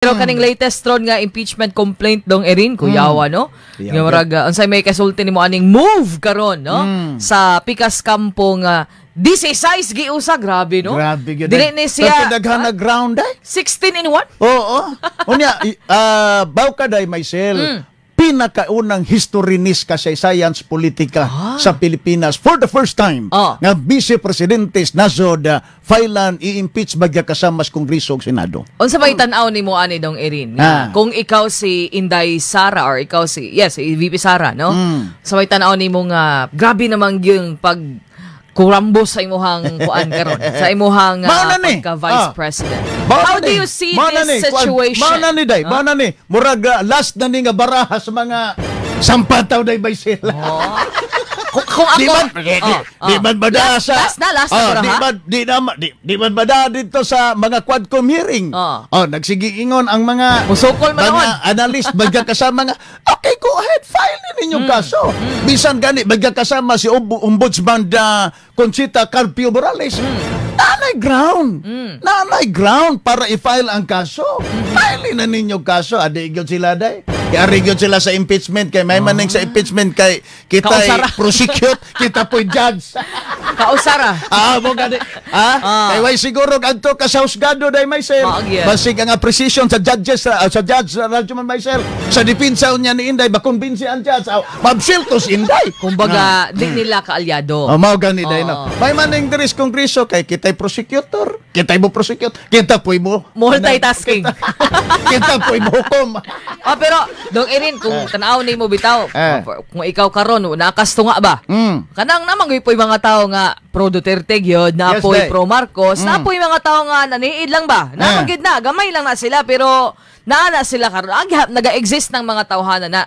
Pero kaning latest ron nga impeachment complaint, Dong Erin, kuyawa, no? Kuyawa. Nga murag unsay may kasulti nimo aning move karon, no? Sa pikas kampo nga 16 giusa, grabe, no? Grabe gyud. Dili ni siya Pero daghan na ground ay. 16 in 1? Oo. Unya, baw ka day myself. Pinakaunang history nis kasaysayan sa politika sa Pilipinas for the first time nga vice presidente nasod filean i-impeach bagya kasama sa Kongreso ug Senado. Unsa may tan-aw nimo ani, Dong Erin? Nga, kung ikaw si Inday Sara or ikaw si, yes, si VP Sara, no? Sa may tan-aw nimo nga grabe namang yung pag kurambo sa imuhang kuan karon, sa imuhang Mao na ni. pagka vice president. Mao How na do ni. you see Mao na this ni. Kuan, situation? Mao na ni day, mao na ni. Murag last na ni nga baraha sa mga sampataw day by sila. Oh. Kung ako Di man, di, di man ba da Last, sa last na, last na di baraha? man di na di man ba da dito sa mga quadcom hearing? Oh, nagsigiingon ang mga Musukol man mga noon. Analyst bagya kasama nga, "Okay, go ahead, file ninyong kaso." Bisan gani bagya kasama si Ombudsman da Conchita Carpio Morales. Nanay ground. Nanay ground para i-file ang kaso. File na ninyo kaso. Adi gyud sila day. Kaya gyud sila sa impeachment kay may maning sa impeachment kay kita Kausara. Prosecute, kita po'y judge. Kausara. Mo gani. Kay way siguro adto ka sa husgado day myself. Mao gyud. Basig ang appreciation sa judges sa judge sa radyo man myself. Sa depensa unya ni Inday ba convince ang judge. Ah, mabsiltos Inday. Kumbaga, di nila kaalyado. Oh, mao gani day no. Oo. May maning diri sa kongreso kay kita'y prosecutor. Kita'y mo prosecute. Kita po'y mo Multitasking. Kita po'y mo hukom. Ah, pero Dong Erin, kung tan-aw nimo bitaw, kung ikaw karon nakasto nga ba? Kanang namang po'y mga tao nga pro Duterte gyud, na po'y day. pro Marcos, na po'y mga tao nga naniid lang ba? Naman gyud na, gamay lang na sila pero naa na sila karon. Ag naga-exist ng mga tawhana na.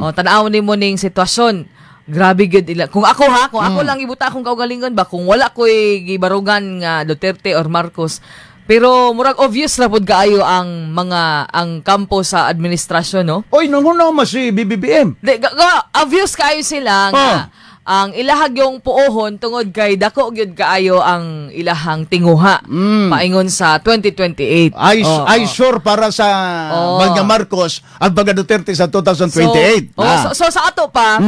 O tan-aw nimo ning sitwasyon. Grabe gyud ila. Kung ako ha, kung ako lang ibuta akong kaugalingon ba, kung wala ko'y gibarugan nga Duterte or Marcos, pero murag obvious ra pud kaayo ang mga ang kampo sa administrasyon, no? Oy, nanguna man si BBBM. Di, obvious kaayo sila nga ang ilahag yung puohon tungod kay dako gyud kaayo ang ilahang tinguha paingon sa 2028. Ay, ay sure para sa Baga Marcos at Baga Duterte sa 2028. So, oh, so sa ato pa,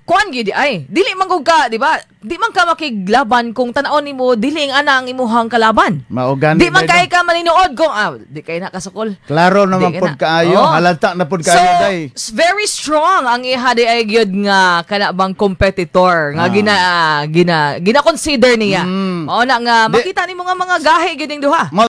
kuan gyud ay dili man gud ka, di ba? Di man ka makiglaban kung tan-awon nimo dili ang ana ang imuhang kalaban. Mao gani, Di man day, kay ka maninuod kung di kay na kasukol. Klaro naman Di ka pod na. kaayo, halata na pod So, kaayo day. Very strong ang iha di ay gyud nga kana bang competitor nga gina gina gina consider niya. Mao na nga makita nimo nga mga gahi gyud ning duha. Mao